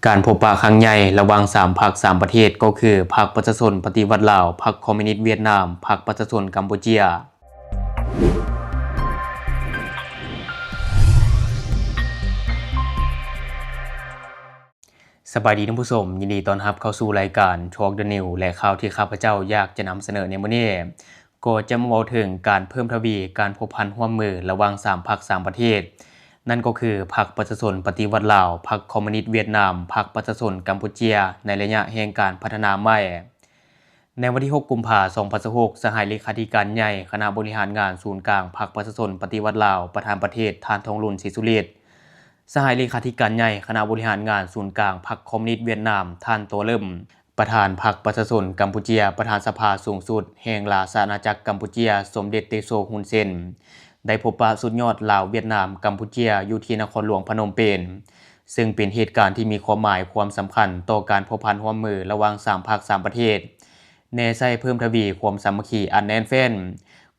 ການພົບປະຄັ້ງໃຫຍ່ລະຫວ່າງສາມພັກສາມປະເທດ ກໍຄືພັກປະຊາຊົນປະຕິວັດລາວ, ພັກຄອມມິວນິດຫວຽດນາມ, ພັກປະຊາຊົນກຳປູເຈຍ. ສະບາຍດີທ່ານຜູ້ຊົມ, ຍິນດີຕ້ອນຮັບເຂົ້າສູ່ລາຍການ Talk the News ແລະ ຂ່າວທີ່ຂ້າພະເຈົ້າຢາກຈະນຳສະເໜີໃນມື້ນີ້ ກໍຈະມາເວົ້າເຖິງການເພີ່ມທະວີການພົວພັນຮ່ວມມືລະຫວ່າງສາມພັກສາມປະເທດ, ນັ້ນກໍຄືພັກປະຊາຊົນປະຕິວັດລາວ, ພັກຄອມມິວນິດຫວຽດນາມ, ພັກປະຊາຊົນກຳປູເຈຍ ໃນໄລຍະແຫ່ງການພັດທະນາໃໝ່. ໃນວັນທີຫົກ ກຸມພາ ສອງພັນຊາວຫົກ, ສະຫາຍເລຂາທິການໃຫຍ່ຄະນະບໍລິຫານງານສູນກາງພັກປະຊາຊົນປະຕິວັດລາວ, ປະທານປະເທດ ທ່ານ ທອງລຸນ ສີສຸລິດ, ສະຫາຍເລຂາທິການໃຫຍ່ຄະນະບໍລິຫານງານສູນກາງພັກຄອມມິວນິດຫວຽດນາມ ທ່ານ ໂຕເລິມ, ປະທານພັກປະຊາຊົນກຳປູເຈຍ, ປະທານສະພາສູງສຸດແຫ່ງລາຊະອານາຈັກກຳປູເຈຍ ສົມເດັດ ເຕໂຊ ຮຸນເຊນ ໄດ້ພົບປະສຸດຍອດລາວ-ຫວຽດນາມ-ກຳປູເຈຍ ຢູ່ທີ່ນະຄອນຫຼວງພະນົມເປນ, ເຊິ່ງເປັນເຫດການທີ່ມີຄວາມໝາຍຄວາມສຳຄັນຕໍ່ການພົວພັນຮ່ວມມືລະຫວ່າງສາມພັກສາມປະເທດ, ແນໃສ່ເພີ່ມທະວີຄວາມສາມັກຄີອັນແໜ້ນແຟ້ນ,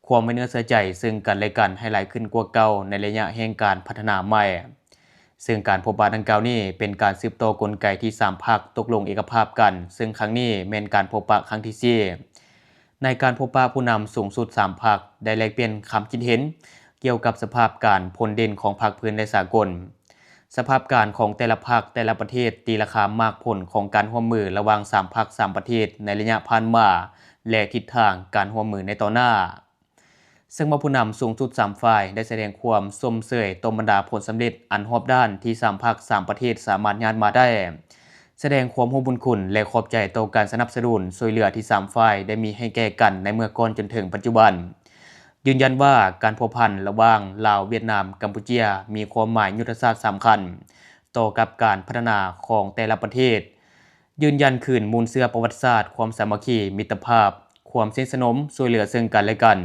ຄວາມໄວ້ເນື້ອເຊື່ອໃຈເຊິ່ງກັນແລະກັນໃຫ້ຫຼາຍຂຶ້ນກວ່າເກົ່າໃນໄລຍະແຫ່ງການພັດທະນາໃໝ່. ເຊິ່ງການພົບປະດັ່ງກ່າວນີ້ເປັນການສືບຕໍ່ກົນໄກທີ່ສາມພັກຕົກລົງເອກະພາບກັນ, ເຊິ່ງຄັ້ງນີ້ແມ່ນການພົບປະຄັ້ງທີສີ່ ໃນການພົບປະຜູ້ນຳສູງສຸດສາມພັກໄດ້ແລກປ່ຽນຄຳຄິດເຫັນກ່ຽວກັບສະພາບການພົ້ນເດັ່ນຂອງພາກພື້ນ ແລະ ສາກົນ, ສະພາບການຂອງແຕ່ລະພັກ, ແຕ່ລະປະເທດ, ຕີລາຄາໝາກຜົນຂອງການຮ່ວມມືລະຫວ່າງສາມພັກສາມປະເທດໃນໄລຍະຜ່ານມາ ແລະ ທິດທາງການຮ່ວມມືໃນຕໍ່ໜ້າ. ເຊິ່ງວ່າຜູ້ນຳສູງສຸດສາມຝ່າຍໄດ້ສະແດງຄວາມຊົມເຊີຍຕໍ່ບັນດາຜົນສຳເລັດອັນຮອບດ້ານທີ່ສາມພັກສາມປະເທດສາມາດຍາດມາໄດ້, ສະແດງຄວາມຮູ້ບຸນຄຸນ ແລະ ຂອບໃຈຕໍ່ການສະໜັບສະໜູນຊ່ວຍເຫຼືອທີ່ສາມຝ່າຍໄດ້ມີໃຫ້ແກ່ກັນໃນເມື່ອກ່ອນຈົນເຖິງປັດຈຸບັນ, ຢືນຢັນວ່າການພົວພັນລະຫວ່າງລາວ, ຫວຽດນາມ, ກຳປູເຈຍ ມີຄວາມໝາຍຍຸດທະສາດສຳຄັນຕໍ່ກັບການພັດທະນາຂອງແຕ່ລະປະເທດ, ຢືນຢັນຄືນມູນເຊື້ອປະຫວັດສາດ, ຄວາມສາມັກຄີ, ມິດຕະພາບ, ຄວາມສະໜິດສະໜົມ, ຊ່ວຍເຫຼືອເຊິ່ງກັນແລະກັນ,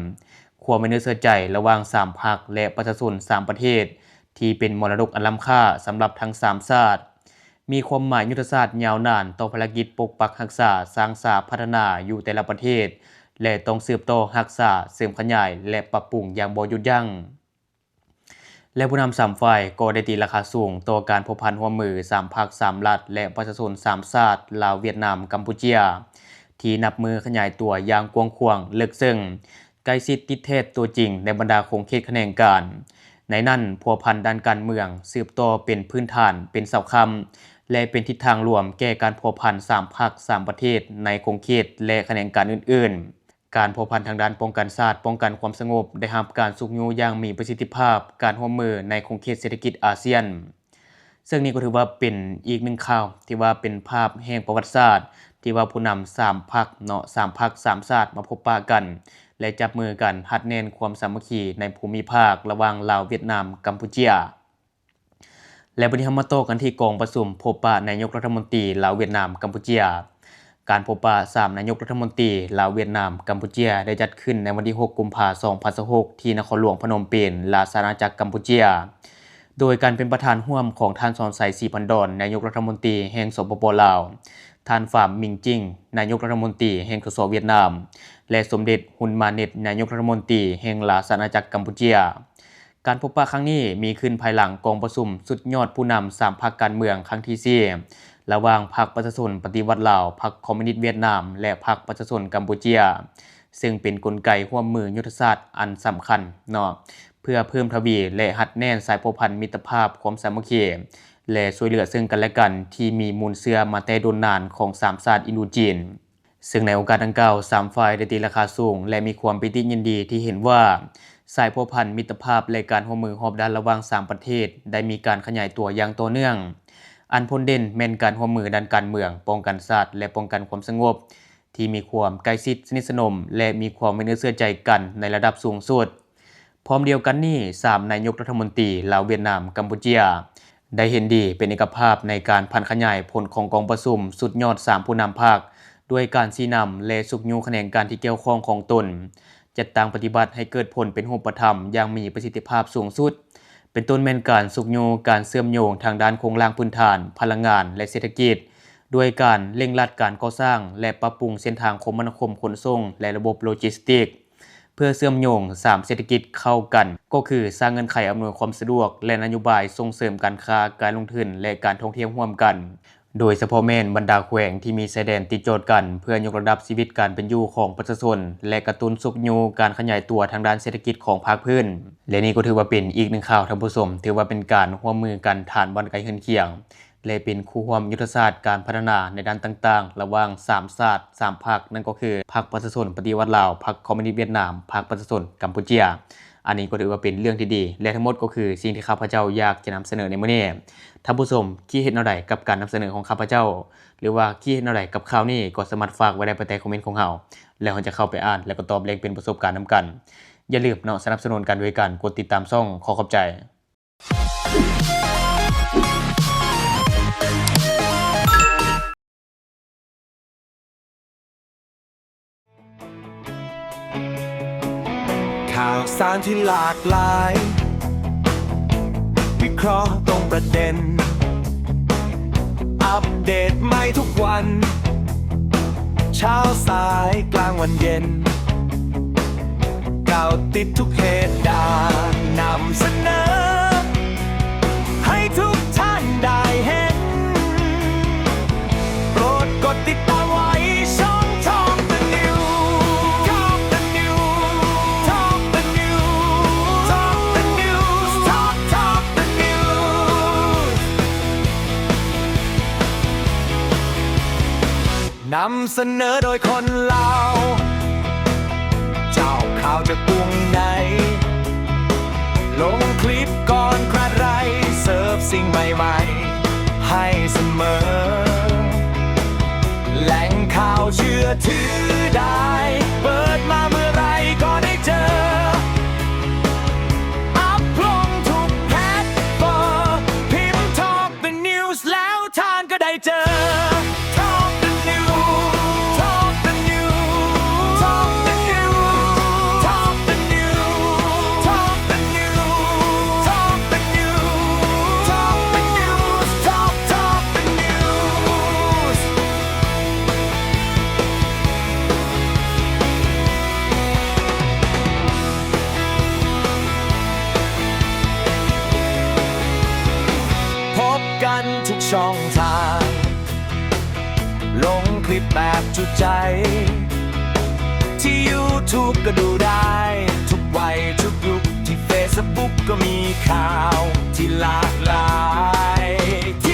ຄວາມໄວ້ເນື້ອເຊື່ອໃຈລະຫວ່າງສາມພັກ ແລະ ປະຊາຊົນສາມປະເທດ ທີ່ເປັນມໍລະດົກອັນລ້ຳຄ່າສຳລັບທັງສາມຊາດ, ມີຄວາມໝາຍຍຸດທະສາດຍາວນານຕໍ່ພາລະກິດປົກປັກຮັກສາ, ສ້າງສາ, ພັດທະນາຢູ່ແຕ່ລະປະເທດ ແລະ ຕ້ອງສືບຕໍ່ຮັກສາ, ເສີມຂະຫຍາຍ ແລະ ປັບປຸງຢ່າງບໍ່ຢຸດຢັ້ງ. ແລະ ຜູ້ນຳສາມຝ່າຍກໍໄດ້ຕີລາຄາສູງຕໍ່ການພົວພັນຮ່ວມມືສາມພັກສາມລັດ ແລະ ປະຊາຊົນສາມຊາດ ລາວ, ຫວຽດນາມ, ກຳປູເຈຍ ທີ່ນັບມື້ຂະຫຍາຍຕົວຢ່າງກວ້າງຂວາງ, ເລິກເຊິ່ງ, ໃກ້ຊິດຕິດແທດຕົວຈິງໃນບັນດາຂົງເຂດຂະແໜງການ. ໃນນັ້ນ, ພົວພັນດ້ານການເມືອງສືບຕໍ່ເປັນພື້ນຖານ, ເປັນເສົາຄ້ຳ ແລະ ເປັນທິດທາງລວມແກ່ການພົວພັນສາມພັກສາມປະເທດໃນຂົງເຂດ ແລະ ຂະແໜງການອື່ນໆ. ການພົວພັນທາງດ້ານປ້ອງກັນຊາດ, ປ້ອງກັນຄວາມສະຫງົບ ໄດ້ຮັບການຊຸກຍູ້ຢ່າງມີປະສິດທິພາບ, ການຮ່ວມມືໃນຂົງເຂດເສດຖະກິດອາຊຽນ. ເຊິ່ງນີ້ກໍຖືວ່າເປັນອີກໜຶ່ງຂ່າວທີ່ວ່າເປັນພາບແຫ່ງປະຫວັດສາດ ທີ່ວ່າຜູ້ນຳສາມພັກເນາະ, ສາມພັກສາມຊາດມາພົບປະກັນ ແລະ ຈັບມືກັນຮັດແໜ້ນຄວາມສາມັກຄີໃນພູມິພາກລະຫວ່າງລາວ, ຫວຽດນາມ, ກຳປູເຈຍ. ແລະ ບັດນີ້ເຮົາມາຕໍ່ກັນທີ່ກອງປະຊຸມພົບປະນາຍົກລັດຖະມົນຕີລາວ, ຫວຽດນາມ, ກຳປູເຈຍ. ການພົບປະສາມນາຍົກລັດຖະມົນຕີລາວ, ຫວຽດນາມ, ກຳປູເຈຍ ໄດ້ຈັດຂຶ້ນໃນວັນທີຫົກ ກຸມພາ ສອງພັນຊາວຫົກ ທີ່ນະຄອນຫຼວງພະນົມເປນ, ລາຊະອານາຈັກກຳປູເຈຍ, ໂດຍການເປັນປະທານຮ່ວມຂອງທ່ານ ສອນໄຊ ສີພັນດອນ ນາຍົກລັດຖະມົນຕີແຫ່ງ ສປປ ລາວ, ທ່ານ ຟາມ ມິງຈິງ ນາຍົກລັດຖະມົນຕີແຫ່ງ ສສ ຫວຽດນາມ ແລະ ສົມເດັດ ຮຸນ ມາເນັດ ນາຍົກລັດຖະມົນຕີແຫ່ງລາຊະອານາຈັກກຳປູເຈຍ. ການພົບປະຄັ້ງນີ້ມີຂຶ້ນພາຍຫຼັງກອງປະຊຸມສຸດຍອດຜູ້ນຳສາມພັກການເມືອງຄັ້ງທີສີ່ ລະຫວ່າງພັກປະຊາຊົນປະຕິວັດລາວ, ພັກຄອມມິວນິດຫວຽດນາມ ແລະ ພັກປະຊາຊົນກຳປູເຈຍ, ເຊິ່ງເປັນກົນໄກຮ່ວມມືຍຸດທະສາດອັນສຳຄັນເນາະ ເພື່ອເພີ່ມທະວີ ແລະ ຮັດແໜ້ນສາຍພົວພັນມິດຕະພາບ, ຄວາມສາມັກຄີ ແລະ ຊ່ວຍເຫຼືອເຊິ່ງກັນແລະກັນທີ່ມີມູນເຊື້ອມາແຕ່ດົນນານຂອງສາມຊາດອິນໂດຈີນ. ເຊິ່ງໃນໂອກາດດັ່ງກ່າວ, ສາມຝ່າຍໄດ້ຕີລາຄາສູງ ແລະ ມີຄວາມປີຕິຍິນດີທີ່ເຫັນວ່າ ສາຍພົວພັນມິດຕະພາບ ແລະ ການຮ່ວມມືຮອບດ້ານລະຫວ່າງສາມປະເທດໄດ້ມີການຂະຫຍາຍຕົວຢ່າງຕໍ່ເນື່ອງ. ອັນພົ້ນເດັ່ນແມ່ນການຮ່ວມມືດ້ານການເມືອງ, ປ້ອງກັນຊາດ ແລະ ປ້ອງກັນຄວາມສະຫງົບ ທີ່ມີຄວາມໃກ້ຊິດສະໜິດສະໜົມ ແລະ ມີຄວາມໄວ້ເນື້ອເຊື່ອໃຈກັນໃນລະດັບສູງສຸດ. ພ້ອມດຽວກັນນີ້, ສາມນາຍົກລັດຖະມົນຕີລາວ, ຫວຽດນາມ, ກຳປູເຈຍ ໄດ້ເຫັນດີເປັນເອກະພາບໃນການຜັນຂະຫຍາຍຜົນຂອງກອງປະຊຸມສຸດຍອດສາມຜູ້ນຳພັກ ດ້ວຍການຊີ້ນຳ ແລະ ຊຸກຍູ້ຂະແໜງການທີ່ກ່ຽວຂ້ອງຂອງຕົນ, ຈັດຕັ້ງປະຕິບັດໃຫ້ເກີດຜົນເປັນຮູບປະທຳຢ່າງມີປະສິດທິພາບສູງສຸດ, ເປັນຕົ້ນແມ່ນການຊຸກຍູ້ການເຊື່ອມໂຍງທາງດ້ານໂຄງລ່າງພື້ນຖານ, ພະລັງງານ ແລະ ເສດຖະກິດ, ດ້ວຍການເລັ່ງລັດການກໍ່ສ້າງ ແລະ ປັບປຸງເສັ້ນທາງຄົມມະນາຄົມຂົນສົ່ງ ແລະ ລະບົບໂລຈິສຕິກ ເພື່ອເຊື່ອມໂຍງສາມເສດຖະກິດເຂົ້າກັນ ກໍຄືສ້າງເງື່ອນໄຂອຳນວຍຄວາມສະດວກ ແລະ ນະໂຍບາຍສົ່ງເສີມການຄ້າ, ການລົງທຶນ ແລະ ການທ່ອງທ່ຽວຮ່ວມກັນ, ໂດຍສະເພາະແມ່ນບັນດາແຂວງທີ່ມີຊາຍແດນຕິດຈອດກັນ ເພື່ອຍົກລະດັບຊີວິດການເປັນຢູ່ຂອງປະຊາຊົນ ແລະ ກະຕຸ້ນຊຸກຍູ້ການຂະຫຍາຍຕົວທາງດ້ານເສດຖະກິດຂອງພາກພື້ນ. ແລະ ນີ້ກໍຖືວ່າເປັນອີກໜຶ່ງຂ່າວ, ທ່ານຜູ້ຊົມ, ຖືວ່າເປັນການຮ່ວມມືກັນທານບ່ອນໃກ້ເຮືອນຄຽງ ແລະ ເປັນຄູ່ຮ່ວມຍຸດທະສາດການພັດທະນາໃນດ້ານຕ່າງໆ ລະຫວ່າງສາມຊາດ ສາມພັກ, ນັ້ນກໍຄືພັກປະຊາຊົນປະຕິວັດລາວ, ພັກຄອມມູນິດຫວຽດນາມ, ພັກປະຊາຊົນກຳປູເຈຍ. ອັນນີ້ກໍຖືວ່າເປັນເລື່ອງທີ່ດີ ແລະ ທັງໝົດກໍຄືສິ່ງທີ່ຂ້າພະເຈົ້າຢາກຈະນຳສະເໜີໃນມື້ນີ້. ທ່ານຜູ້ຊົມຄິດເຫັນແນວໃດກັບການນຳສະເໜີຂອງຂ້າພະເຈົ້າ ຫຼືວ່າຄິດເຫັນແນວໃດກັບຂ່າວນີ້ ກໍສາມາດຝາກໄວ້ໄດ້ພາຍໃຕ້ຄອມເມັນຂອງເຮົາ ແລ້ວເຮົາຈະເຂົ້າໄປອ່ານ ແລະ ກໍຕອບແລກປ່ຽນປະສົບການນຳກັນ. ຢ່າລືມເນາະ ສະໜັບສະໜູນກັນໂດຍການກົດຕິດຕາມຊ່ອງ. ຂໍຂອບໃຈ. ຂ່າວສານທີ່ຫຼາກຫຼາຍ ວິເຄາະຕົງປະເດັນ ອັບເດດໃໝ່ທຸກວັນ ເຊົ້າສາຍກາງວັນເຢັນ ກ່າວຕິດທຸກເຫດການ ນຳສະເໜີໃຫ້ທຸກທ່ານໄດ້ເຫັນ. ໂປດກົດຕິດຕາມໄວ້ຊ່ອງ Top the News Top the News Top the News Top Top the News ນຳສະເໜີໂດຍຄົນລາວ ເຈົ້າຂ່າວຈາກກຸງໃນ ລົງຄລິບກ່ອນໃຜ ເສີບສິ່ງໃໝ່ໆໃຫ້ສະເໝີ ແຫຼ່ງຂ່າວເຊື່ອຖືໄດ້ ເປີດມາເມື່ອໃດກໍໄດ້ເຈີ ອັບລົງທຸກແພັດຟອມ ພິມ Top the News ແລ້ວທ່ານກໍໄດ້ເຈີ. Top the News Top the News Top the News Top the News Top the News Top the News Top the News Top Top the News ພົບກັນທຸກຊ່ອງທາງ ລົງຄລິບແບບຈຸໃຈ ທີ່ YouTube ກໍດູໄດ້ ທຸກໄວທຸກຍຸກ ທີ່ Facebook ກໍມີຂ່າວທີ່ຫຼາກຫຼາຍ ທີ່